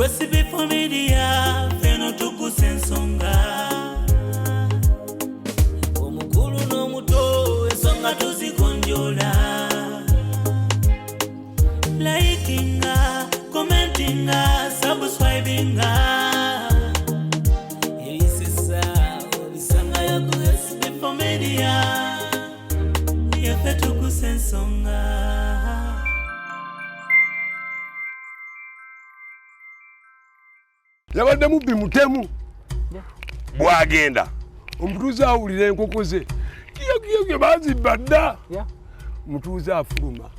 Kwesibi Media, feno tukusa ensonga. Omukulu n'omuto, ensonga tuzigonjola. Likinga, commentinga, subscribinga. Ebisesa obisangayo ku SB Media. Yaffe tukusa ensonga. Yabadde mubbi mutemu, bwagenda omutuuze awulira enkoko ze kiyokiyoke bazibba dda. Mutuuze afuluma,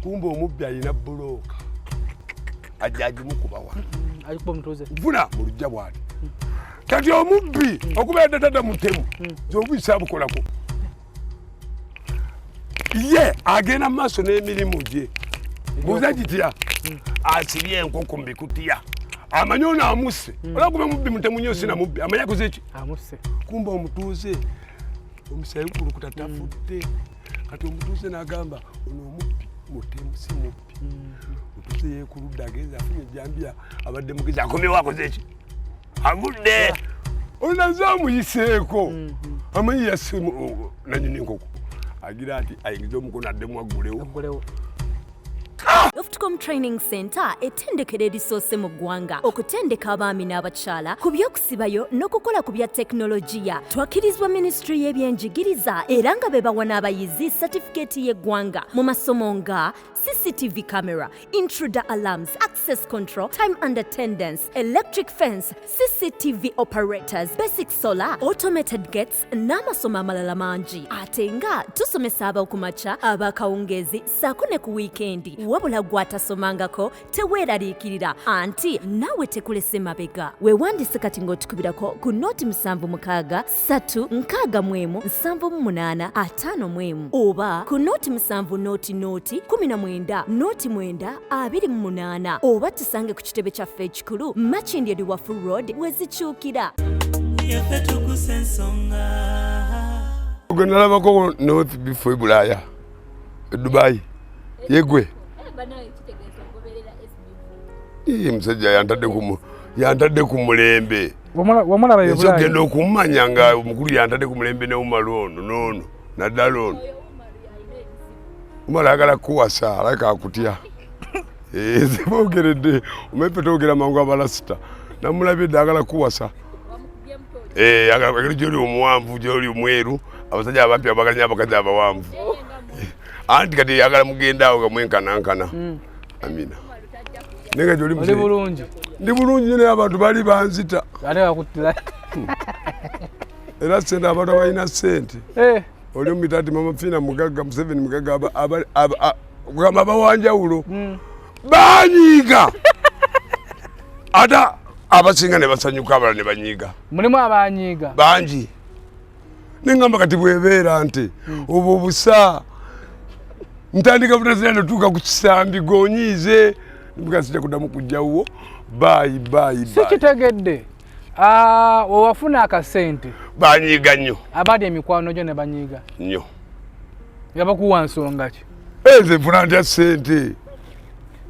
kumba omubbi alina bulooka, ajja agimukuba wano nfuna mu lujja bwati. Kati omubbi okubeera dda tadda mutemu, nze obubbi saabukolako. Ye agenda mu maaso n'emirimu gye, buuza gitya, asibye enkoko mu bikutiya, amanyi ono amusse. Olwakuba mubbi mutemu nnyo, sina mubbi amanyi akoze ki, kumba omutuuze omusayi gukulukuta, tafudde. Kati omutuuze n'agamba ono omubbi mutemu, si mubbi. Omutuuze yeekuludde, agenze afunye ejjambiya, abadde mugezi, akomyewo akoze ki, avudde. Ono naze amuyiseeko, amanyi yasse nanyini nkoko, agira ati ayingize omukono addemu aggulewo. Softcom Training Center, ettendekero erisoose mu ggwanga okutendeka abaami n'abakyala ku by'okusibayo n'okukola ku bya tekinologiya. Twakkirizibwa Minisitule y'Ebyenjigiriza, era nga be bawa n'abayizi satifikeeti y'eggwanga mu masomo nga CCTV camera, intruder alarms, access control, time and attendance, electric fence, CCTV operators, basic solar, automated gates n'amasomo amalala mangi. Ate nga tusomesa ab'okumakya, abakawungeezi ssaako ne ku wiikendi. Wabula gw'atasomangako teweeraliikirira, anti naawe tekulese mabega. Weewandise kati ng'otukubirako ku 076 361 78 51 oba ku 070 0 19 0 9 28, oba tusange ku kitebe kyaffe ekikulu Makindye Luwafu Road wezikyukira. Yaffe tukusa ensonga. Gwe nalabako nobifo e Bulaaya, e Dubai, yegwe musajja yantadde ku mulembe. Wamulaba? Ensi ogenda okumanya nga omukulu yantadde ku mulembe ne Umaru ono noono, naddala ono Umar ayagala kukuwasa, alabika akutya. Nze boogeredde omanyi ffe twogera mangu abalasita. Namulabye dde, agala kukuwasa. Engeri gyoli omuwanvu, gyoli omweru, abasajja abampi abagala nnyo abakazi abawanvu. Anti kati yagala mugenda awo nga mwenkanankana. Amina, naye nga gyoli oli muzeeyi. Bulungi. Ndi bulungi nnyo, naye abantu bali banzita. Ate bakuttira. Era sente, abantu abalina sente, oli omuyita nti Mama Fiina mugagga, Museveni mugagga, kugamba abawanjawulo banyiiga, ate abasinga ne basanyuka, abalala ne banyiiga. Mulimu abanyiiga? Bangi. Neŋŋamba kati bwebeera nti obwo busa ntandika butazira netuuka ku kisambi gonyiize, sijja kuddamu kujjawwo, bye bye. Si kitegedde. Ah, wewafuna akasente Banyiiga nnyo. Abali emikwano gyo ne banyiiga? Nnyo. Nga bakuwa nsonga ki? Nze nfuna ntya sente?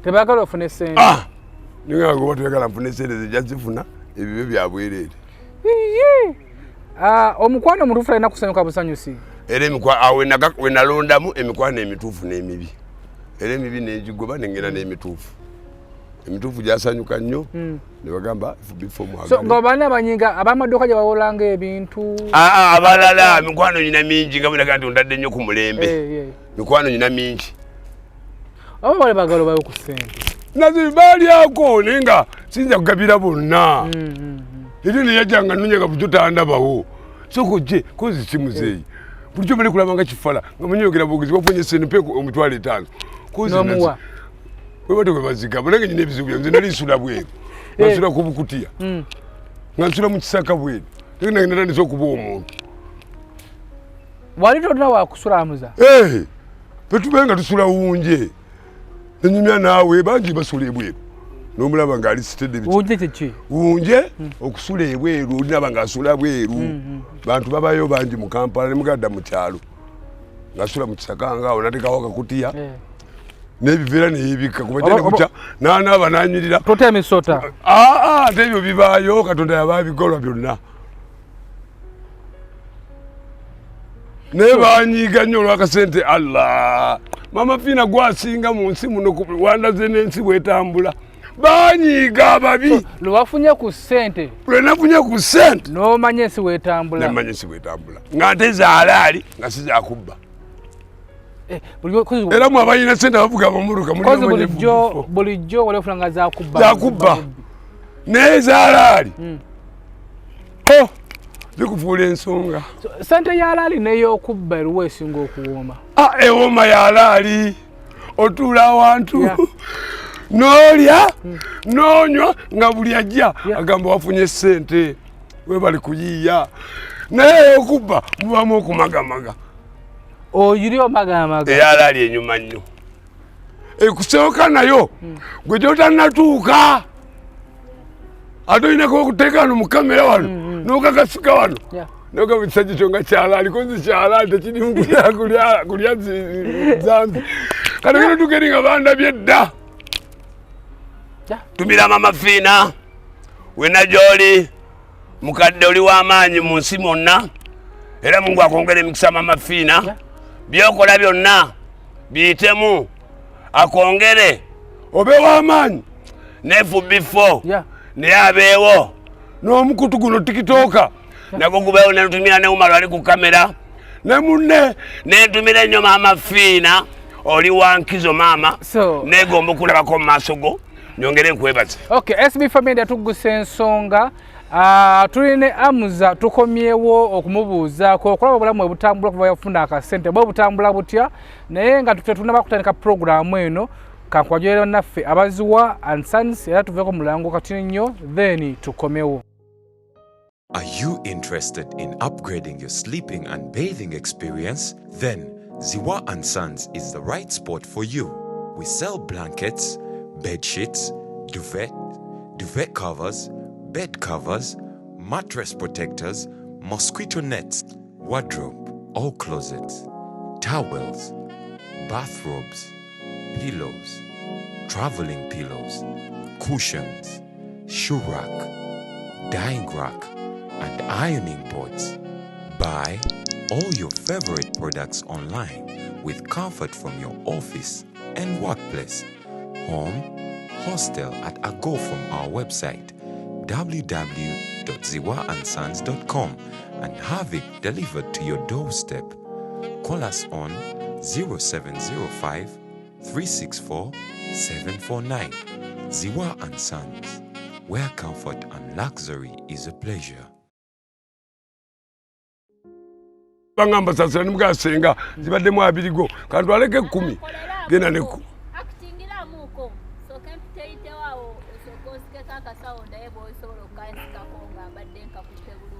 Tebagala ofune sente? Ah! Ninga ngoba toyagala nfune sente, zijja zifuna ebibe bya bwereere. Iye. Ah, omukwano omutuufu talina kusanyuka busanyusi. Era awo wenalondamu emikwano emituufu n'emibi, era emibi nengigoba, nengenda n'emituufu. Emituufu gyasanyuka nnyo ne bagamba bifo. So nga baana abanyiga ab'amaduuka gye bawolanga ebintu? Abalala mikwano nyina mingi, nga bwenaga nti ondadde nnyo ku mulembe. Mikwano nyina mingi. Oba bali bagala obayo ku ssente? Nazi balyako, naye nga siyinza kugabira bonna. Eri neyajjanga nonya nga bulijjo tandabawo, soka ojje kozi si muzeeyi, bulijjo mali kulaba nga kifala nga munyogera bwogezi, wafunye sente mpe 50,000. Kozi N'omuwa. Bwe batyo bwe bazigaba, nange nyina ebizibu byange. Nze nali nsula bweru, nga nsula ku bukutiya, nga nsula mu kisaka bweru, naye nange natandise okuba omuntu. Wali tolina wakusulamuza? Fe tubeere nga tusula wunje, nenyumya naawe, bangi basula ebweru nomulaba ngaali sitedde biki. Wunje kiki? Wunje okusula ebweru, olinaba ngaasula bweru, bantu babayo bangi mu Kampala, nemugadda mu kyalo ngaasula mu kisaka, ngaawo natekawo akakutiya. N'ebiveera neyebikka kuba n'anaaba n'anyirira. Totya misota. Ate ebyo bibaayo, Katonda yaba abigolwa byonna. Naye banyiiga nnyo olw'akasente. Allah, Mama Fiina gwasinga mu nsi muno, wandaze n'ensi bwetambula. Banyiiga ababi. Lwe wafunye ku ssente. Lwe nafunye ku ssente. N'omanya ensi bwetambula. Nemanya ensi bwetambula. Nga nte zaalaali nga si zakubba. Era mwe abalina ssente abavuga amamotoka bulijjo wali ofuna nga zakubba. Zakubba. Naye zaalaali. Zikufuula ensonga. Ssente y'alaali n'ey'okubba eruwa esinga okuwooma? Ewooma y'alaali. Otuula awantu. N'olya, n'onywa nga buli ajja agamba wafunye ssente webali kuyiiya. Naye ey'okubba mubamu okumagamaga. Oyiri omagamaga. Ey'alaali enyuma nnyo. Ekusooka nayo gwe gy'otannatuuka. Ate olinako okuteeka wano mu kamera wano n'okakasika wano. N'ogamba ekisajja kyo nga kyalaali, ko nze kyalaali tekirimu kulya zambi. Kati ogenda otuuka eri nga bandabye dda. Tumira Mama Fiina wenna gy'oli, mukadde oli w'amaanyi mu nsi mwonna, era Mungu akwongere emikisa Mama Fiina. By'okola byonna biyitemu, akwongere obe w'amaanyi ne FB4 naye abeewo n'omukutu guno tikitooka nagwo gubeewo. Nentumira ne Umar ali ku kamera ne munne, nentumira ennyo Mama Fiina, oli wankizo maama, negomba okulabako mu maaso go, nyongere nkwebaze. Okay, SB Family tugusa ensonga. Tuli ne Amuza, tukomyewo okumubuuzaako okulaba obulamu bwe butambula okuva yafuna akasente, bwe butambula butya, naye nga tetunnaba kutandika puroguraamu eno, kankwajulira naffe abaziwa and Sons, era tuveeko mulango katini nnyo then tukomewo. Are you interested in upgrading your sleeping and bathing experience? Then Ziwa and Sons is the right spot for you. We sell blankets, bed sheets, duvet, duvet covers, bed covers, mattress protectors, mosquito nets, wardrobe, all closets, towels, bathrobes, pillows, traveling pillows, cushions, shoe rack, dyeing rack, and ironing boards. Buy all your favorite products online with comfort from your office and workplace, home, hostel at a go from our website www.ziwaandsons.com and have it delivered to your doorstep. Call us on 0705 364 749. Ziwa and Sons, where comfort and luxury is a pleasure. Bangamba sasira nimugaa senga zibaddemu abiri go kantwaleko 10 genda ne 10.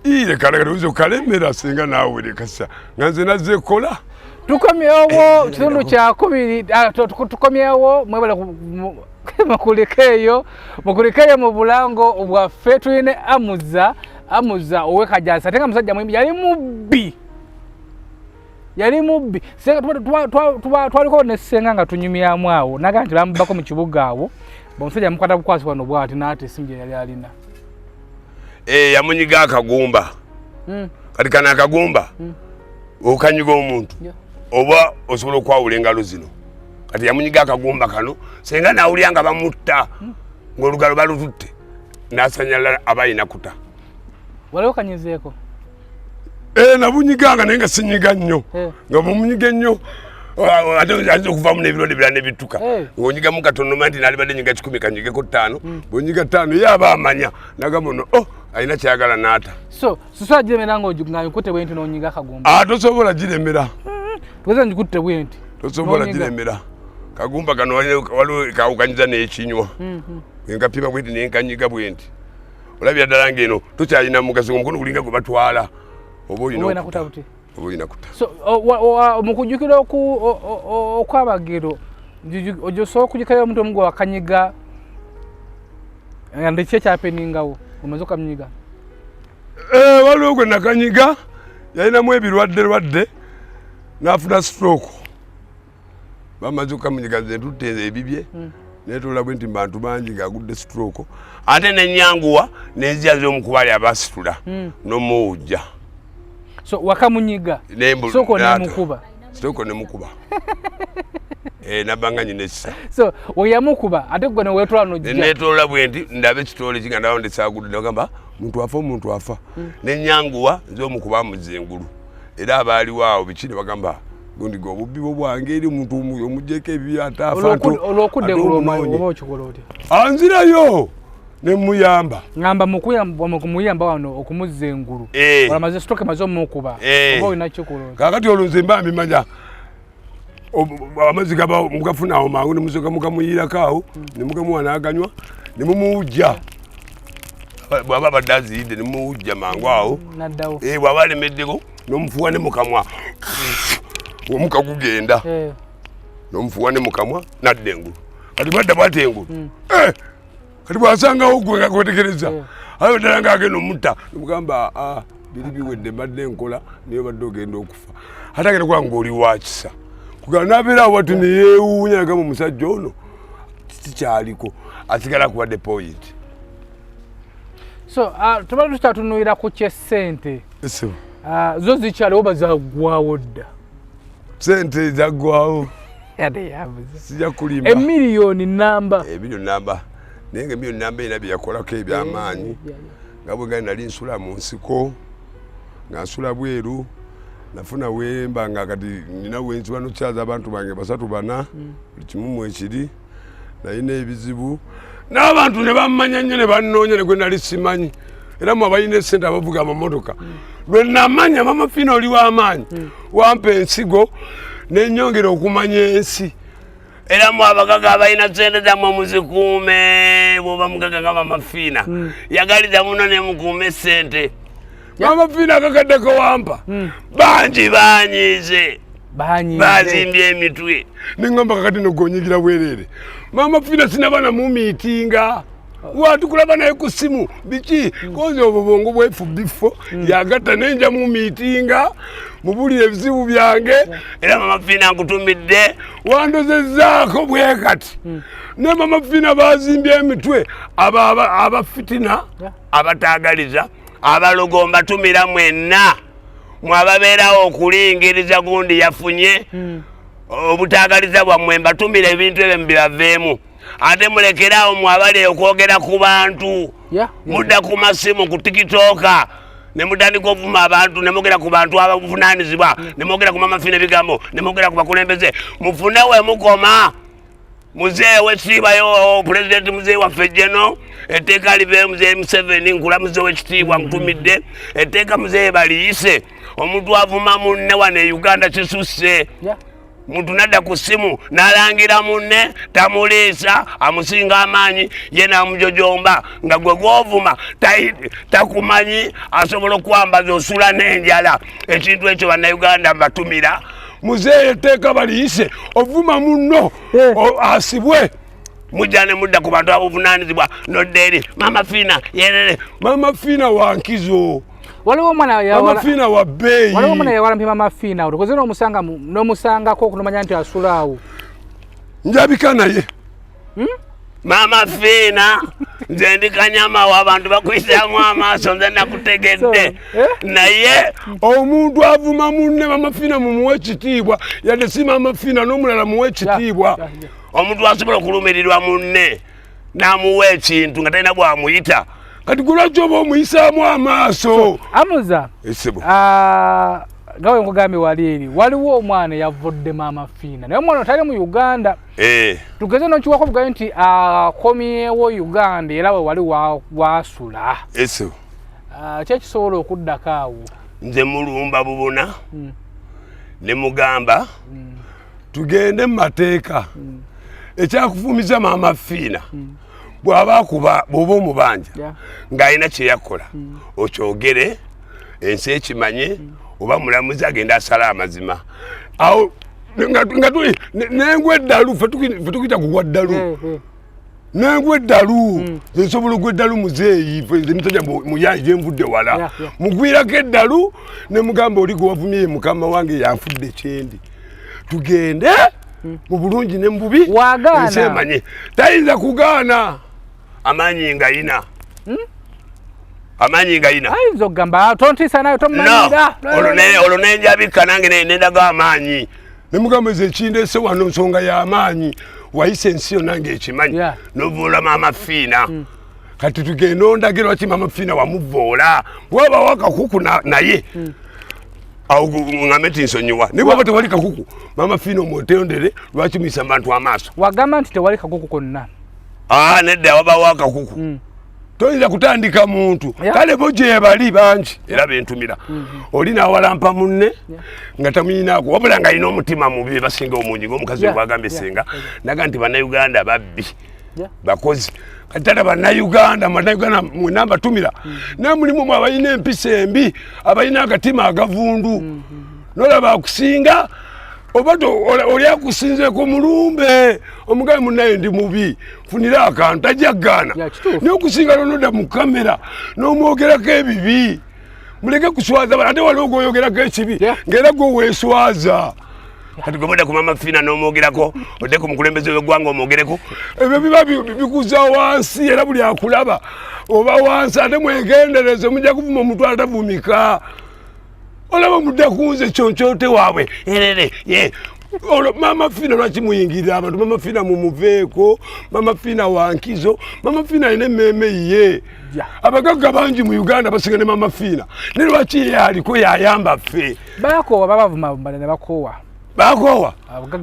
Ile kale kale kalemera senga naawe lekasa nga nze nazze kola. Tukomyewo kitundu kya kubiri, tukomyewo mwebale mukulikeeyo mu bulango bwaffe. Tulina Amuza ow'e Kajjansi, ate nga musajja muyimbi, yali mubbi. Yali mubbi. Twaliko ne ssenga nga tunyumyamu awo, naga nti bamubbako mu kibuga awo, omusajja yamukwata bukwasi wano bw'ati n'ata essimu gye yali alina. Yamunyiga akagumba. Kati kano akagumba okanyiga omuntu oba osobola okwawula engalo zino. Kati yamunyiga akagumba kano, senga n'awulira nga bamutta ng'olugalo balututte, n'asanyalala aba alina kuta. Waliwo kanyizeeko? Nabunyiganga naye nga sinyiga nnyo. Nga bw'omunyiga ennyo, ate ayinza okuvaamu n'ebirwadde birala n'ebituka. Ng'onyigamu katono nti naalibadde nyiga 10 kanyigeko 5, bw'onyiga 5 ye aba amanya n'agamba ono alina ky'ayagala n'ata. So sosobola giremera ng'ogikutte bwe nti n'onyiga akagumba? Tosobola giremera. Tugeze ngikutte bwe nti. Tosobola giremera. Kagumba kano waliwo kawukanyiza n'ekinywa. Nkapima bwe nti ne nkanyiga bwe nti. Olabira ddala ng'eno tokyalina mugaso, omukono gulinga gwe batwala. Oba olina kuta. Oba olina kuta. So mu kujjukira okw'abagero, osobola okujjukirayo omuntu omu gwe wakanyiga nga ki ekyapeningawo omaze okamunyiga? Waliwo gwe nakanyiga yalinamu ebirwadde lwadde n'afuna stroke. Bamaze okukamunyiga, nze ntutte ebibye, netoola bwe nti bantu bangi ng'agudde stroke, ate nenyanguwa nenzira z'omukubaali abasitula n'omuwujja. So wakamunyiga, soko nemukuba? Stroke nemukuba. Eh, nabanga nyina ekisa. So weyamukuba, ate gwe newetwala nojja? Netoola bwe nti ndabe ekitoole kinga, ndabawo ndesagudde, nagamba muntu afa, omuntu afa. Nenyanguwa nze omukuba amuzengulu, era abaaliwo awo biki ne bagamba gundi gwe obubbi bwo bwange eri omuntu omugyeko ebibi ate afa. Olwokudda engulu oba okikola otya? Anzirayo nemuyamba. Ngamba mukumuyamba wano okumuzza engulu, olamaze stroke, maze omukuba, oba olina kikola otya? Kakati olwo nze mba mbimanya, amazzi gaba mugafuna awo mangu, nemusoka mukamuyirako awo, nemugamuwa n'aganywa, nemumuwujja. Bwaba abadde aziyidde, nemuwujja mangu awo. Naddawo. Eh, bw'aba alemeddeko, n'omufuwa ne mukamwa, omuka gugenda, n'omufuwa ne mukamwa, nadda engulu. Kati bwadda bwata engulu, Eh, kati bwasangawo gwe nga gwetegereza, ayo ddala ngaagenda omutta, nomugamba, "Ah, biri biwedde, mbadde nkola, naye obadde ogenda okufa." Ate agenda kuba ngaoli wakisa kugala nabeera awo wati neyewuunya, nagamba omusajja ono kikyaliko, asigala akuwadde point. So tubadde tukyatunuulira ku kyessente. Ese, Zo zikyaliwo, bazaggwawo dda? Sente zaggwawo. Ate yabuze. Sijja kulimba. Emiliyoni namba. Emiliyoni namba, naye nga emiliyoni namba erina bye yakolako ebyamaanyi. Nga bwe ngali nali nsula mu nsiko, nga nsula bweru, nafuna wemba nga kati nina wensiba nokyaza abantu bange basatu bana, buli kimu mwekiri. Nalina ebizibu n'abantu ne bammanya nnyo, ne bannoonya ne gwe nali simanyi. Era mwe abalina esente, abavuga amamotoka, lwe namanya Mama Fina oli w'amaanyi, wampa ensigo nenyongera okumanya ensi. Era mwe abagaga abalina sente zammwe, muzikuume. Bwoba mugaga nga Mama Fina, yagaliza muno nemukuume sente. Mama Fina akakadde kewampa, bangi banyiize. Banyiize. Bazimbye emitwe, neŋŋamba kakati nogonyigira bwereere. Mama Fina sinaba namumiitinga, watukulaba naye ku ssimu biki, kozi obwo bwongo bwefu bifo yagatta nenja mumiitinga, mubulira ebizibu byange. Era Mama Fina nkutumidde, wandozezaako bwe kati ne Mama Fina bazimbye emitwe abafitina, abatagaliza, abalogo. Mbatumira mwenna mwababeerawo okulingiriza gundi yafunye obutagaliza bwammwe, mbatumira ebintu ebyo mubibaveemu. Ate mulekeraawo mwabale okwogera ku bantu. Mudda ku masimu ku TikTok ne mutandika ovuma abantu, ne mwogera ku bantu abavunaanyizibwa, ne mwogera ku Mama Fina ebigambo, ne mwogera ku bakulembeze. Mufune we mukoma. Muzeeyi wekitiibwayo, Pulezidenti muzeeyi waffe jeno, etteeka liveeyo. Muzeeyi Museveni, nkulamuze wekitiibwa, nkutumidde etteeka muzeeyi baliyise. Omuntu avuma munne wano e Uganda kisusse. Muntu nadda ku ssimu n'alangira munne tamuliisa, amusinga amaanyi, ye n'amujojomba, nga gwe gwovuma takumanyi, asobola okwambaza osula n'enjala. Ekintu ekyo Bannayuganda mbatumira, muzeeyi etteeka baliyise, ovuma munno asibwe. Mujja ne mudda ku bantu abuvunaanyizibwa, nodda eri Mama Fiina yerere. Mama Fiina wankizo. Waliwo omwana Mama Fiina wa bbeeyi. Waliwo omwana yawalampye Mama Fiina awo, tukoze n'omusanga n'omusangako okunomanya nti asula awo. Njabika naye Mama Fiina, nze ndi kanyama w'abantu bakuyisaamu amaaso, nze nakutegedde. So, eh? Naye omuntu avuma munne, Mama Fiina mumuwe ekitiibwa, yadde si Mama Fiina n'omulala muwe ekitiibwa. Omuntu asobola okulumirirwa munne n'amuwa ekintu nga talina bwamuyita, kati gwe lwaki oba omuyisaamu amaaso? Amuza, Esebo. Ah, nga we nkugambye wali eri, waliwo omwana eyavudde Maama Fiina, naye omwana tali mu Uganda. Tugeze nokiwako bugaye nti akomyewo Uganda, era we wali wasula. Esebo. Ah, ki ekisobola okuddako awo? Nze mulumba bubuna ne mugamba tugende mu mateeka. Ekyakufumiza Maama Fiina, bw'aba akuba, bw'oba omubanja ng'alina kyeyakola, okyogere ensi ekimanye, oba mulamuzi agenda asala amazima awo nga tuli nengwa eddalu, ffe tukiyita kugwa ddalu. Nengwa eddalu, nze nsobola ogwa eddalu muzeeyi. Ffe nze musajja muyayi gyenvudde wala. Mugwirako eddalu ne mugamba oli gwe wavumye ye mukama wange, yanfudde kyendi, tugende. Mu bulungi ne mu bubi. Wagaana. Ensi emanye. Tayinza kugaana. Amaanyi ngayina. Amaanyi ngayina. Ayinza okugamba tontiisa nayo tomumanyira. Olwo nenjabika nange nendaga amaanyi. Ne mugamba nze ekindeese wano nsonga y'amaanyi. Wayise ensi yonna ng'ekimanyi. N'ovoola Maama Fiina. Kati tugende ondage lwaki Maama Fiina wamuvoola. Bw'abawo akakuku naye. Awo ngambe nti nsonyiwa. Naye bw'aba tewali kakuku, Maama Fiina omwetondere lwaki muyisa mu bantu amaaso. Wagamba nti tewali kakuku konna. Nedda wabawo akakuku. Toyinza kutandika muntu. Kale bo gye bali bangi era bentumira. Oli n'awalampa munne nga tamuyinaako wabula ng'alina omutima mubi basinga omungi ng'omukazi bw'agambye senga naga nti Bannayuganda babbi bakozi. Kati tata Bannayuganda mwenna mbatumira naye mulimu mwe abalina empisa embi abalina agatima agavundu n'olaba akusinga oba oli akusinzeeko mulumbe omugabe munnaye ndi mubi funira akantu tajja kugaana naye okusinga lonodda mu kamera n'omwogerako ebibi muleke kuswaza ate waliwo gwoyogerako ekibi ng'era gwe weeswaza. Kati gwe bodda ku Maama Fiina n'omwogerako odde ku mukulembeze w'eggwanga omwogereko ebyo biba bikuza wansi era buli akulaba oba wansi ate mwegendereze mujja kuvuma omuntu atavumika. Olaba mudda ku nze kyonkyote waabwe erere ye olwo Maama Fiina lwaki muyingirira abantu? Maama Fiina mumuveeko, Maama Fiina wankizo, Maama Fiina alina emmeeme ye. Abagagga bangi mu Uganda basinga ne Maama Fiina naye lwaki ye aliko yayamba ffe? Bakoowa babavuma ne bakoowa. Bakoowa?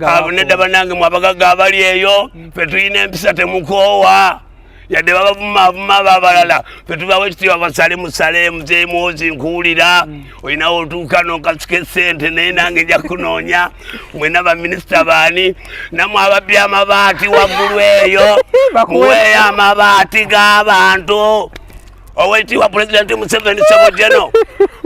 Abo nedda bannange mwe abagagga abali eyo ffe tulina empisa temukoowa. Yadde babavumaavuma abo abalala ffe tubawa ekitiibwa basale musale muzeeyi Muhoozi nkuwulira olinawo otuuka n'okasuka essente naye nange nja kunoonya mwenna baminisita baani namwe ababbi amabaati waggulu eyo muweeyo amabaati g'abantu. Owekitiibwa Pulezidenti Museveni ssebo jeno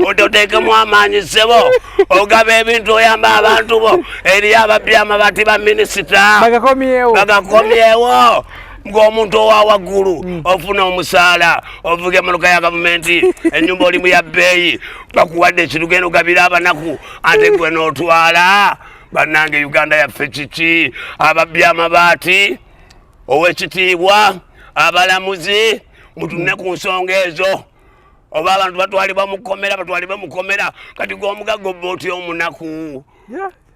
ototeekemu amaanyi ssebo ogaba ebintu oyamba abantu bo eriyo ababbi amabaati ba minisita bagakomyewo. Ng'omuntu owa waggulu ofuna omusaala ovuga emmotoka ya gavumenti ennyumba olimu ya bbeeyi bakuwadde ekintu genda ogabira abanaku ate gwe n'otwala. Bannange Uganda yaffe kiki? Ababbi amabaati owekitiibwa abalamuzi mutunne ku nsonga ezo oba abantu batwalibwa mu kkomera batwalibwe mu kkomera. Kati gwe omugagga obba otya omunaku?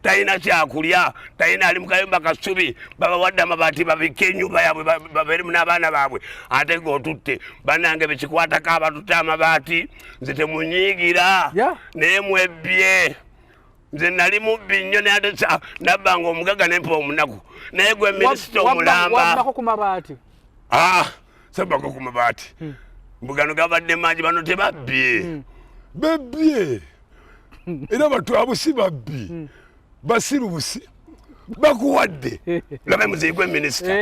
Talina kyakulya, talina, ali mu kayumba kasubi, babawadde amabaati babikke ennyumba yaabwe babeeremu n'abaana baabwe ate g'otutte. Bannange bekikwatako abatutte amabaati nze temunyiigira naye mwebbye. Nze nali mubbi nnyo naye ate nabbanga omugagga ne mpa omunaku naye gwe minisita omulamba. Wabbako ku mabaati? Sabbako ku mabaati. Mbugano gabadde mangi bano tebabbye. Bebbye. Era batu abo si babbi. Basiru busi. Bakuwadde. Laba muzeeyi gwe minisita.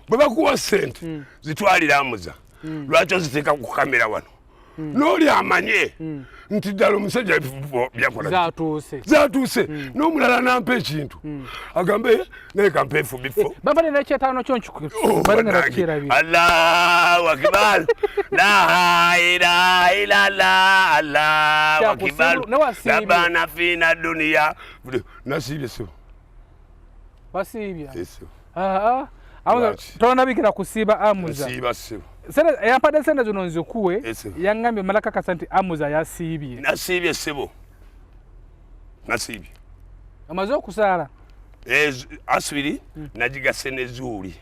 Bwe bakuwa ssente zitwalira amuza. Lwaki oziteeka ku kamera wano? N'oli amanye nti ddala omusajja byakola zaatuuse. N'omulala n'ampa ekintu agambe naye kampa efubifo. Bampadde n'ekyetaano kyo nkirabira. Allahu akbar. La ilaha illallah. Allahu akbar. Rabbana fina dunya. Nasiibye ssebo. Wasiibye? Tonabikira kusiiba Amuza. Nsiiba ssebo. Yampadde sente zino nzikuwe yangambye mala kakasa nti Amuza yasiibye. Nasiibye ssebo. Nasiibye. Amaze okusaala? Aswiri nagigase ne Zuuli.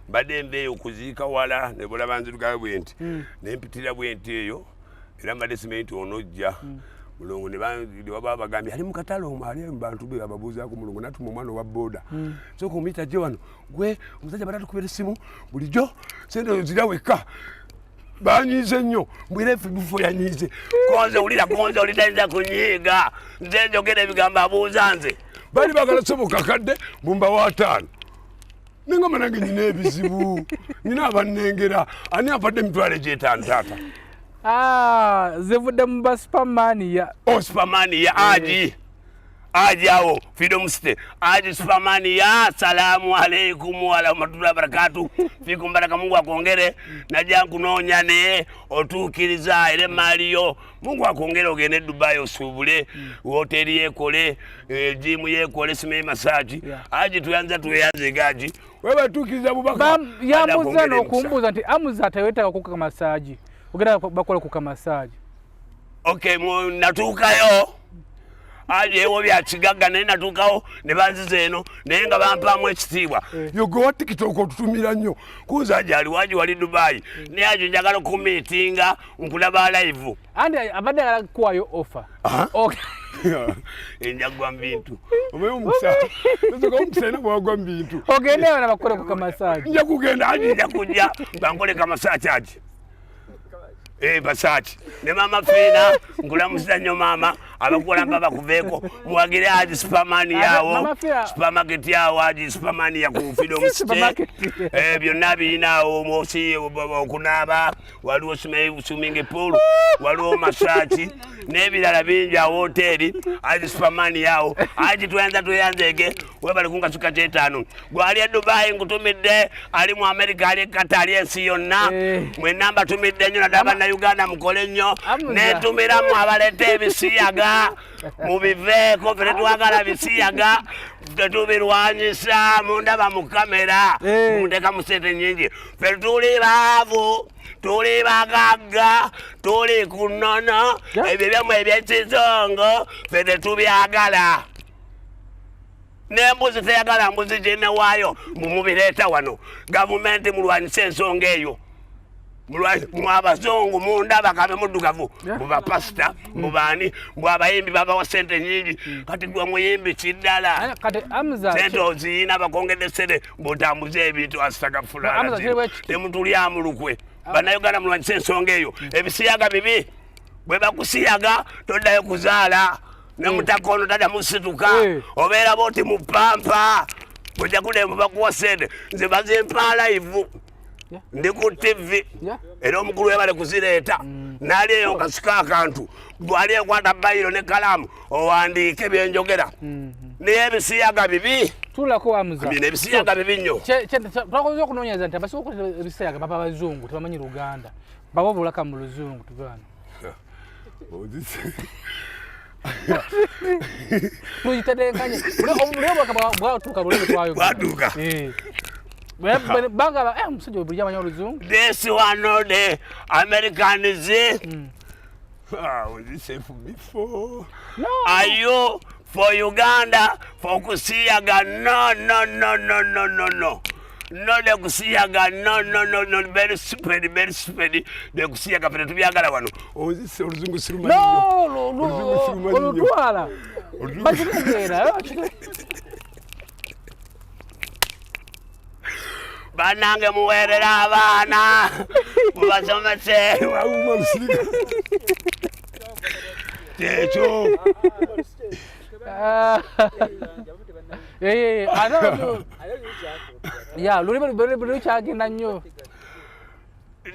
Mbadde nva eyo kuziika wala ne bulaba nzirugayo bwe nti ne mpitira bwe nti eyo era mbadde simanyi nti onojja. Mulongo ne baba bagambye ali mu katale omwo ali mu bantu be ababuuzaako Mulongo n'atuma omwana owa booda. Sooka omuyita ajje wano gwe omusajja badde atukubira essimu bulijjo sente ozirya wekka. Banyiize nnyo mbwira efubifo yanyiize. Konze wulira konze oli tayinza kunyiiga nze njogera ebigambo abuuza nze. Bali baagala ssebo kakadde mbumba wa 5. Nengamba nange nina ebizibu nina abannengera ani ampadde emitwalo egy'etaano taata? Zivudde mu ba Supermania. Oh, Supermania aji. Aji awo Freedom City, Aji Superman ya salamu alaikum wa rahmatullahi wa barakatuh, fikum baraka, Mungu akwongere, najja nkunoonya naye otuukiriza era emaali yo, Mungu akwongere ogende Dubai osuubule, wooteeri yeekole, jiimu yeekole, simanyi masaagi. Aji tuyanza tweyanze Aji weba tuukiriza bubaka. Yambuza n'okumbuuza nti Amuza tewetaaga kuka masaagi, ogenda bakola kuka masaagi. Okay, natuukayo Aji ewo bya kigagga naye natuukawo ne banziza eno naye nga bampaamu ekitiibwa. Yogowa TikTok otutumira nnyo kuza Aji ali waji wali Dubai naye Aji njagala okumiitinga nkulaba live. Andi abadde ayagala kukuwaayo offer. Enjagwa mu bintu. Omanyi omukisa, osobola omukisa era bwagwa mu bintu. Ogende awo bakole ku kamasaagi. Nja kugenda Aji, nja kujja bankole kamasaagi Aji. Basaaki ne maama Fiina nkulamusiza nnyo maama, abakulampa bakuveeko muwagire Aji Superman yawo supermarket yawo Aji Superman ya ku Freedom City. Byonna birina awo mosi okunaaba, waliwo swimming pool, waliwo masaaki n'ebirala bingi awo hoteeri Aji Superman yawo. Aji tweyanza tweyanzeege webale kunkasuka kyetaano. Gwali e Dubai nkutumidde, ali mu America, ali e Qatar, ali ensi yonna mwenna mbatumidde nnyo, naddala Bannayuganda mukole nnyo, netumiramu abaleeta ebisiyaga mubiveeko, ffe tetwagala bisiyaga, tetubirwanyisa, mundaba mu kamera muteekamu ssente nnyingi, ffe tuli baavu, tuli bagagga, tuli ku nnono, ebyo byammwe eby'ekizungu ffe tetubyagala. N'embuzi teyagala mbuzi gye waayo mumubireeta wano. Gavumenti mulwanyise ensonga eyo. Mwe abazungu mundaba kabe muddugavu, mubapasita, mubaani, mbu abayimbi babawa ssente nnyingi, kati gwe muyimbi kiddala ssente oziyina bakwongedde ssente mbw'otambuze ebintu asitagafulala temutulyamu lukwe. Bannayuganda mulwanyise ensonga eyo. Ebisiyaga bibi, bwe bakusiyaga toddayo kuzaala, ne mutaka ono taddamu situka, obeera bw'oti mu pampa, bw'ojja kuddayo bakuwa ssente, nze bazimpa live. Ndi ku TV era omukulu webale kuzireeta, naali eyo nkasika akantu, gwali ekwata bayiro ne kalaamu owandiike byenjogera, naye ebisiyaga bibi. Tuulako Amuza. Bino ebisiyaga bibi nnyo. Twakoze okunoonyereza nti abasinga okuleeta ebisiyaga baba bazungu, tebamanyi Luganda, baba obulaka mu luzungu tugaana. Tuyitedenkanye bwatuuka lulimi twayogera. Banga omusajja bulijjo amanyi oluzungu. This one the Americans. Was it before? No. Are you for Uganda for kusiyaga? No, no, no, no, no, no, no. No, the kusiyaga, no, no, no, no, very stupid, very stupid. The kusiyaga ffe tubyagala wano. Ozise oluzungu sirumanyi nnyo. No, olutwala. Bakitegeera. Bannange muweerera abaana mubasomese. Kyekyo. Ya luli kyagenda nnyo.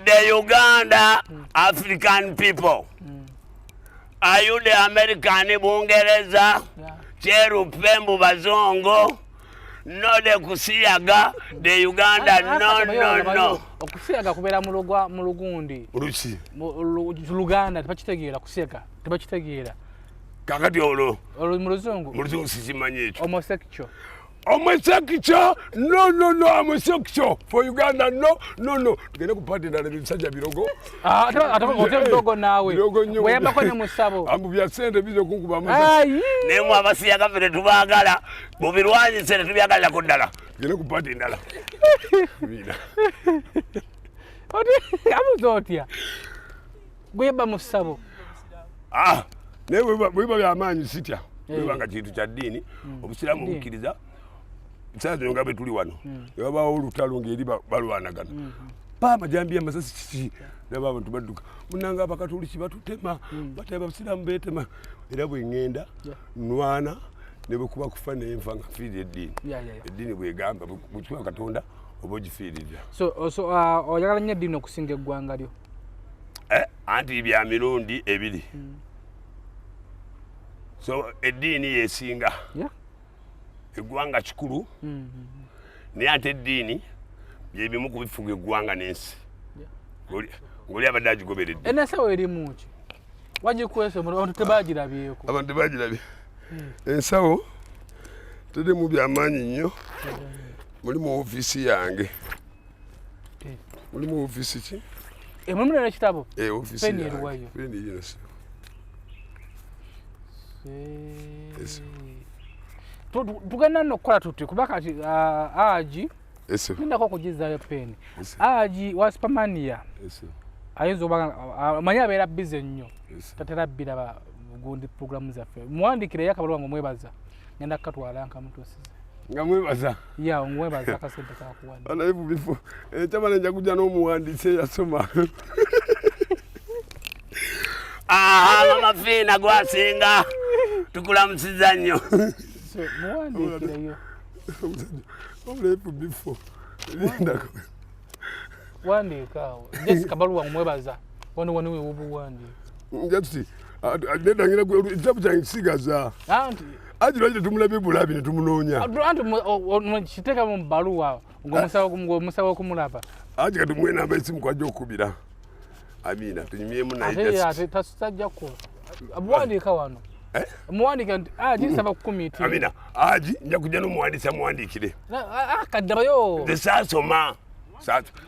The Uganda African people. Are you the American Bungereza? Kyerupe mbu bazungu. No the kusiyaga the Uganda no no no. Okusiyaga kubeera mu lugundi. Luki? Mu Luganda tebakitegeera kusiyaga, tebakitegeera. Kakati olwo? Olwo mu luzungu. Mu luzungu sikimanyi ekyo. Homosexual. Homosexual? No no no, homosexual for Uganda no no no. Tugende ku party endala ebisajja birogo. Ate ote birogo naawe. Birogo nnyo. Weyambako ne musabo. Ambu bya ssente biza okunkuba amasasi. Naye mwe abasiyaga ffe tetubaagala, mubirwanyise tetubyagalirako ddala. Tugende ku party endala. Biina. Abuuza otya? Gweyamba mu ssabo. Naye bwe biba byamaanyi sitya. Bwe nga kintu kya ddiini, obusiraamu bukkiriza. Saa zino nga bwe tuli wano, ne wabaawo olutalo ng'eri balwanagana. Pa amajambiya amasasi kiki? Ndaba abantu badduka. Munnange abakatuliki batutema, bate abasiraamu beetema. Era bwe ŋŋenda nwana ne bwe kuba kufa ne nfa nga nfiirira eddiini. Eddiini bw'egamba bwe Katonda oba ogifiirira. So oyagala nnyo eddiini okusinga eggwanga lyo? Anti bya mirundi ebiri. So eddiini yesinga. Eggwanga kikulu, naye ate eddiini byebimu ku bifuga eggwanga n'ensi. Ng'oli abadde agigoberedde. Ensawo erimu ki? Wagikwese abantu tebagirabyeko. Abantu tebagirabye. Ensawo terimu byamaanyi nnyo. Mulimu ofiisi yange. Mulimu ofiisi ki? Mulimu n'ekitabo? Ofiisi yange. Peni yino si. Tugenda nno okukola tuti kuba kati Aji nindako okugizaayo peni. Aji wa Supermania ayinza oba amanyi abeera bize nnyo, tatera biraba gundi programu zaffe. Muwandiikireyo akabaluwa nga omwebaza, ngenda kukatwala nkamutuusize. Nga mwebaza? Ya, omwebaza akasente kakuwadde. Naye bifo ekyamala nja kujja n'omuwandiisi eyasoma. Mama Fiina gwasinga tukulamusiza nnyo. Muwandiikireyo. Obuleefu bifo. Lindako. Wandiika awo. Jessica baluwa omwebaza. Wano wano we obuwandiika. Njati nedda ngenda ekitabo kyange kisigaza. Anti Aji lwaki tetumulabye bulabi ne tumunoonya? Anti kiteeka mu bbaluwa ng'omusaba okumulaba. Aji kati muwe namba esimu kwajja okukubira. Amina tunyumyemu naye. Ate tajja kuba. Muwandiika wano. Muwandiika nti Aji nsaba kukumiitira. Amina Aji nja kujja n'omuwandiisi amuwandiikire. Kaddabayo. Nze saasoma.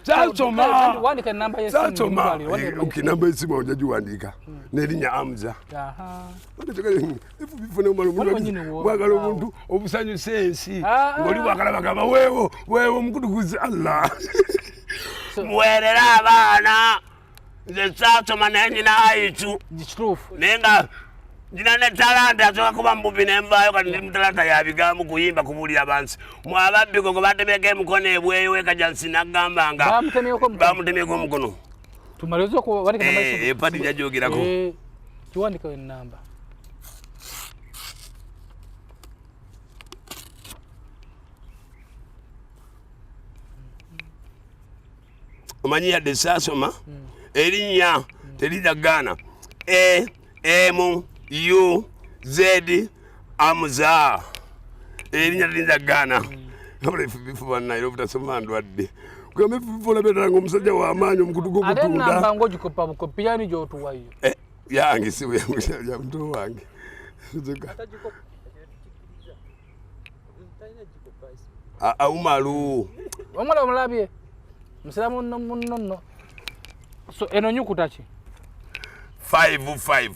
Saasoma. Wandika enamba y'essimu. Saasoma. Okay, namba y'essimu ojja giwandiika. N'erinnya Amza. Mwagala omuntu obusanyusa ensi ng'oli bwakala bagamba weewo weewo omukutukuzi Allah. Muweerere abaana. Nze saasoma naye nina aitu. Naye nga nina ne talanta asooka kuba mububi ne nvaayo kati ndi mu talanta ya bigambo kuyimba kubuulira abantu. Mwe ababbi gwe batemyeko emikono ebweyo Ekajansi n'agamba nga bamutemyeko omukono. Tumalize okuwandika namba y'essimu. Epati njajogerako. Kiwandike ennamba. Omanyi yadde saasoma erinnya terijja kugaana. A M U Z Amza erinnya terijja kugaana. Wabula ebifu bannaye era obutasoma ndwadde. Kugamba ebifu olabira ddala ng'omusajja w'amaanyi omukutu gw'okutunda. Ate ennamba ng'ogikopa bukopi yani gy'otuwayo. Yange si ya muto wange. Umaru. Omwana omulabye. Musiramu nno munno nno. So eno nyukuta ki? 5 5.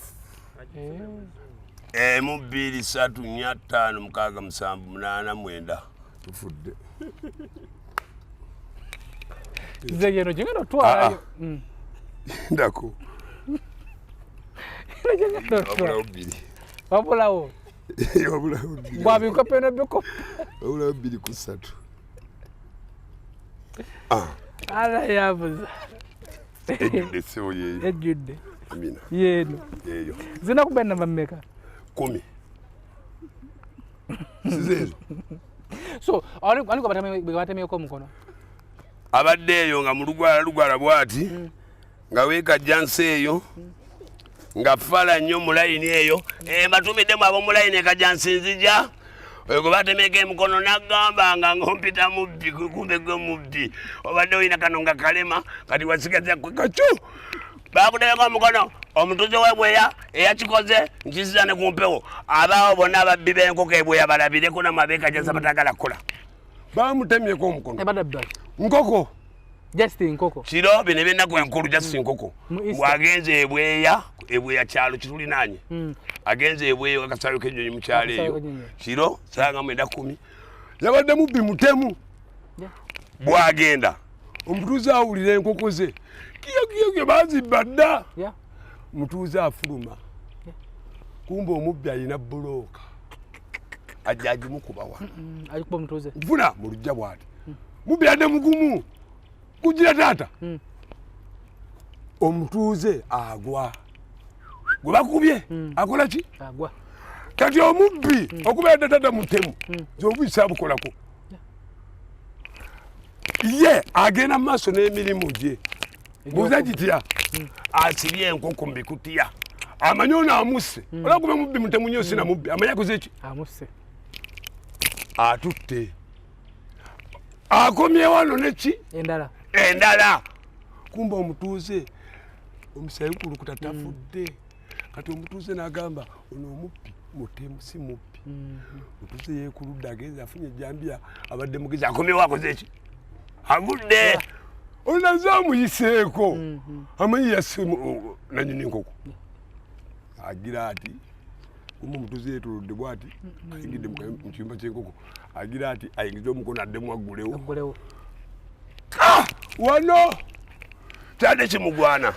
Emu 2 3 4 5 6 7 8 9. Tufudde. Nze yeno gye otwalayo. Ndako. Wabulawo bbiri. Wabulawo. Wabulawo bbiri. Bwabikopa eno bikopa. Wabulawo 2 ku 3. Ala yabuza. Ejjudde ssebo yeeyo. Ejjudde. Amina. Yeeno. Yeeyo. Zina kuba ennamba mmeka? 10. Sizeezo. So, ani gwe batemyeko omukono? Abadde eyo nga mulugwala lugwala bw'ati, nga weekajjansi eyo, nga fala nnyo mu layini eyo. Mbatumiddemu ab'omu layini Ekajansi nzija. Oyo gwe batemyeko emikono n'agamba nga ng'ompita mubbi, kumbe gwe mubbi. Obadde olina kano nga kalema, kati wasigaza kacu. Bakutemyeko omukono, omutuuze w'Ebweya eyakikoze nkizza ne ku mpewo. Abaawo bonna ababbi b'enkoko Ebweya balabireko nammwe ab'Ekajansi abatagala kukola. Bamutemyeko omukono. Nkoko. Just nkoko. Kiro bino eby'ennaku enkulu just nkoko. Bw'agenze Ebweya, Ebweya kyalo kitulinaanye. Agenze Ebweya akasaayo k'ennyonyi mu kyalo eyo. Kiro ssaawa nga 9:10. Yabadde mubbi mutemu. Bw'agenda omutuuze awulira enkoko ze. Kiyo kiyo kiyo baazibba dda. Mutuuze afuluma. Kumbe omubbi alina bbulooka. Ajja agimukuba wano. Agikuba omutuuze. Nfuna mu luggya bw'ati. Mubbi adde mugumu. Kugira taata. Omutuuze agwa. Gwe bakubye akola ki? Agwa. Kati omubbi okubeera taata mutemu. Nze obubbi saabukolako. Ye agenda mu maaso n'emirimu gye. Buuza gitya? Asibye enkoko mu bikutiya. Amanyi ono amusse. Olaba mubbi mutemu nnyo, sina mubbi amanyi akoze eki? Amusse. Atutte, akomye wano neki? Endala. Endala. Kumba omutuuze omusayi gukulukuta, tafudde. Kati omutuuze n'agamba, ono omubbi mutemu, si mubbi. Omutuuze yeekuludde, agenze afunye ejjambiya, abadde mugezi, akomyewo, akoze eki? Agudde. Ono naze amuyiseeko, amanyi yasse nanyini nkoko. Agira ati kuma omutuuze yeetolodde bwati, ayingidde mu kiyumba ky'enkoko, agira ati ayingize omukono addemu aggulewo. Aggulewo. Wano kyadde kimugwana.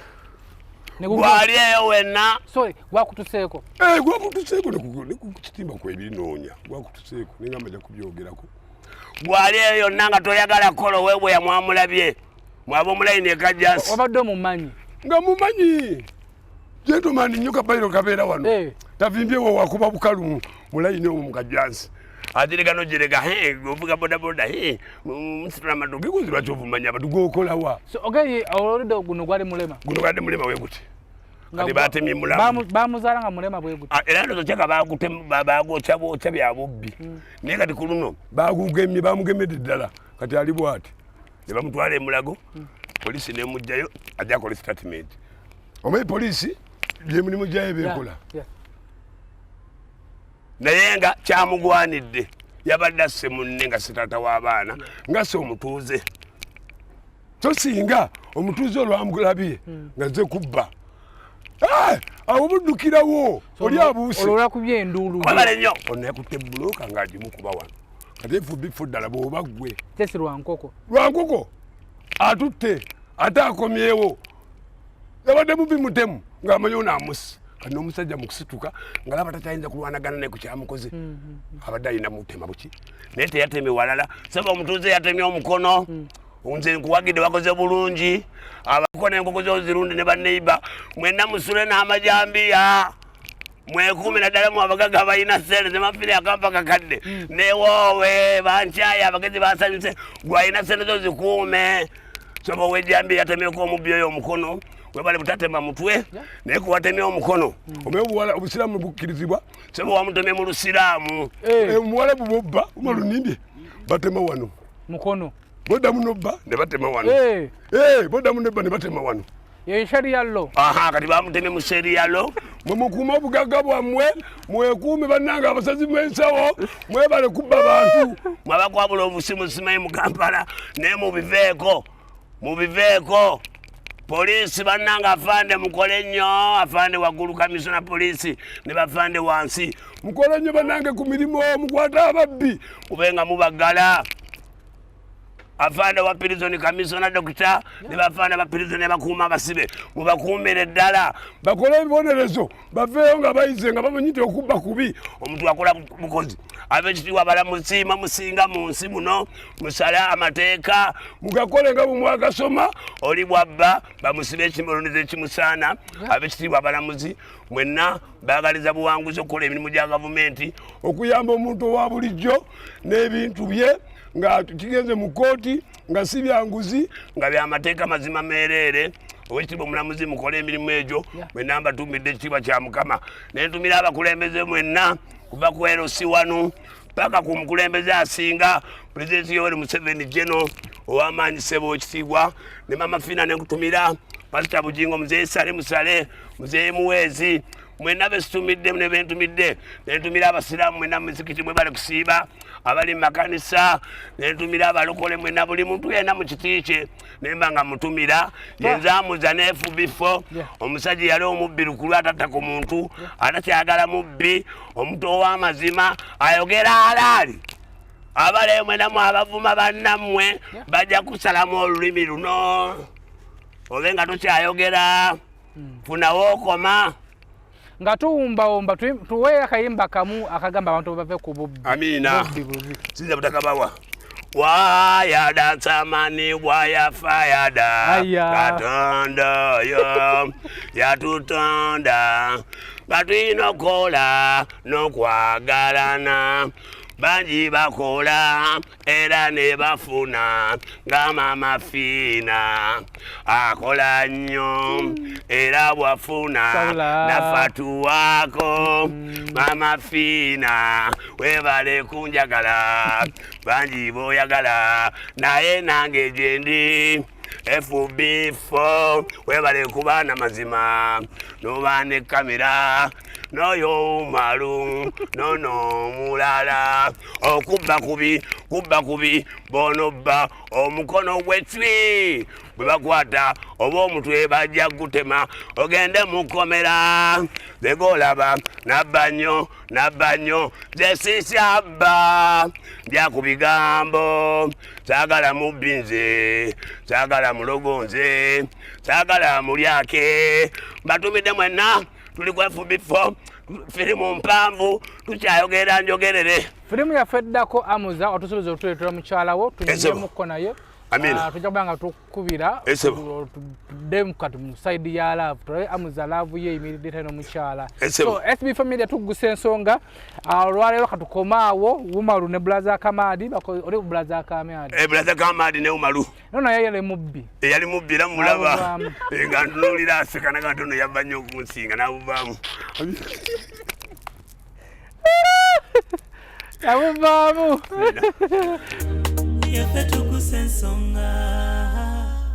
Gwali eyo wenna. Sorry, gwakutuseeko? Eh, gwakutuseeko ne ku kitimba kwebinoonya, gwakutuseeko nengamba nja kubyogerako. Gwali eyo yonna nga toyagala kukola oweebwe yamwamulabye mwaba omulayini ekajjansi. Obadde omumanyi? Nga mumanyi, gentleman nnyo, kabayiro kabeera wano. Tavimbyewo, wakuba bukalu mulayini omwo mukajjansi, azirega nogirega ovuga bodaboda musitula amaduka iguzi. Lwaki ovumanya abantu gokolawa? So okay, oludde guno gwali mulema? Guno gwadde mulema we guti. Kati batemye mulamu. Bamuzaala nga mulema bwe guti? Ah, era ndozo kyaka bagwokya bwokya bya bubbi, naye kati ku luno bagugemye, bamugemedde ddala. Kati ali bwati. Ne bamutwala emulago, poliisi nemugjayo, ajja akola statement. Omanyi poliisi byemulimu gyayo bekola. Naye nga kyamugwanidde, yabadde asse munne nga si taata w'abaana, nga si omutuuze. So singa omutuuze olwamulabye nga nze kubba, awo buddukirawo oli abuuse. Olwo olwakubye enduulu? Wabale nnyo. Ono yakutte bulooka ng'agimukuba wano. Kati efubifu ddala bw'oba ggwe. Tesi lwa nkoko. Lwa nkoko, atutte ate akomyewo. Yabadde mubi mutemu ng'amanyi ono amusse. Kati n'omusajja mu kusituka ng'alaba takyayinza kulwanagana naye ku kyamukoze, abadde alina mutema buki, naye teyatemye walala. Saba omutuuze yatemye omukono. Nze nkuwagidde, wakoze bulungi. Abako n'enkoko zo zirunde ne baneiba mwenna musule n'amajambiya, mwekuumi, naddala mu abagaga abalina sente zemafiri akampa kakadde newoowe bankyaye abagezi basanyuse. Gwalina sente zo zikuume. Soba owejjambiya yatemyeko omubbi oyo omukono, webale butatema mutwe, naye kuwatemye omukono. Omanyi obuwala obusiraamu bukkirizibwa. Seba wamutemye mu lusiraamu. Omuwala bubobba uma lunimbye, batema wano. Mukono. Boddamu nobba ne batema wano. Boddamu nebba ne batema wano. Ye sharia law. Aha, kati bamutemye mu sharia law. Mwe mukuume obugagga bwammwe, mwekuume bannange. Abasazi mw'ensawo mwebale kubba bantu. Mwabakwabula obusimu simanyi mu Kampala, naye mubiveeko, mubiveeko. Poliisi bannange, afande mukole nnyo, afande waggulu, kamisona poliisi ne bafande wansi. Mukole nnyo bannange ku mirimu, mukwate ababbi. Kubenga mubaggala. Afande wa prison, kamisona, dokita ne bafande ba prison abakuuma abasibe, mubakuumire ddala. Bakole ebibonerezo, baveeyo nga bayize, nga bamanyi nti okubba kubi. Omuntu akola bukozi. Ab'ekitiibwa abalamusiima musinga mu nsi muno, musale amateeka. Mugakole nga bwe mwagasoma. Oli bwabba bamusibe ekibonerezo ekimusaana. Ab'ekitiibwa abalamuzi mwenna baagaliza buwanguzi okukola emirimu gya gavumenti. Okuyamba omuntu owa bulijjo n'ebintu bye nga kigenze mu kooti nga si byanguzi. Nga byamateeka mazima meereere. Owekitiibwa omulamuzi, mukole emirimu egyo. Mwenna mbatumidde ekitiibwa kya Mukama, nentumira abakulembeze mwenna kuva ku LC wanu paka ku mukulembeze asinga, Pulezidenti Yoweri Museveni geno ow'amaanyi. Ssebo owekitiibwa ne Mama Fina, nenkutumira Pasita Bujingo, Muzeeyi Sale Musale, Muzeeyi Muweezi, mwenna besitumidde ne bentumidde. Nentumira abasiraamu mwenna mu mizikiti, mwebale kusiiba, abali mu makanisa, nentumira abalokole mwenna, buli muntu yenna mu kiti kye nemba nga mutumira. Yenzamuza nefubifo. Omusajja yali omubbi lukulu, atatta ku muntu, atakyagala mubbi, omuntu ow'amazima ayogera alaali. Abale mwenamu abavuma bannammwe bajja kusalamu olulimi luno, obe nga tokyayogera, funawo okoma. Nga tuwumbawumba, tuweeyo akayimba kamu akagamba abantu bave ku bubbi. Amiina. Bubbi bubi. Sinza butakabawa wayada tsamani wayafayada. Aya. Katonda oyo yatutonda nga tulina okukola n'okwagalana. Bangi bakola era ne bafuna nga Mama Fiina akola nnyo era bwafuna Sabula. nafa tuwaako. Mama Fiina webale kunjagala, bangi boyagala naye nange gyendi. FB4 webale kuba na mazima noba ne kamera noyo Umaru nono omulala. Okubba kubi, kubba kubi, bonobba omukono gw'ecwi bwe bakwata oba omutwe bajja gutema ogende mukomera. Zegolaba nabba nnyo, nabba nnyo, nze sisyabba, ndya ku bigambo. Saagala mubbi nze, saagala mulogo nze, saagala mulyake. Mbatumidde mwenna, tuli ku FB4, firimu mpanvu, tukyayogera njogerere. Firimu yaffe eddako, Amuza otusuubiza otuleetera mukyala wo tunyumyemuko naye. Amina. Tujja kuba nga tukubira Esebo. tudde kati mu side ya love, tulabe Amuza love ye eyimiridde tali n'omukyala. Esebo. So SB Media tuggusa ensonga. Olwaleero katukomaawo. Umaru ne Brother Kamadi, oli Brother Kamadi. Brother Kamadi ne Umaru. No naye yali mubbi. Eyali mubbi era mulaba. N'abuvaamu. Nga ntunuulira aseka naga nti ono yabba nnyo okunsinga n'abuvaamu. Yabuvaamu. Yaffe tugusa ensonga.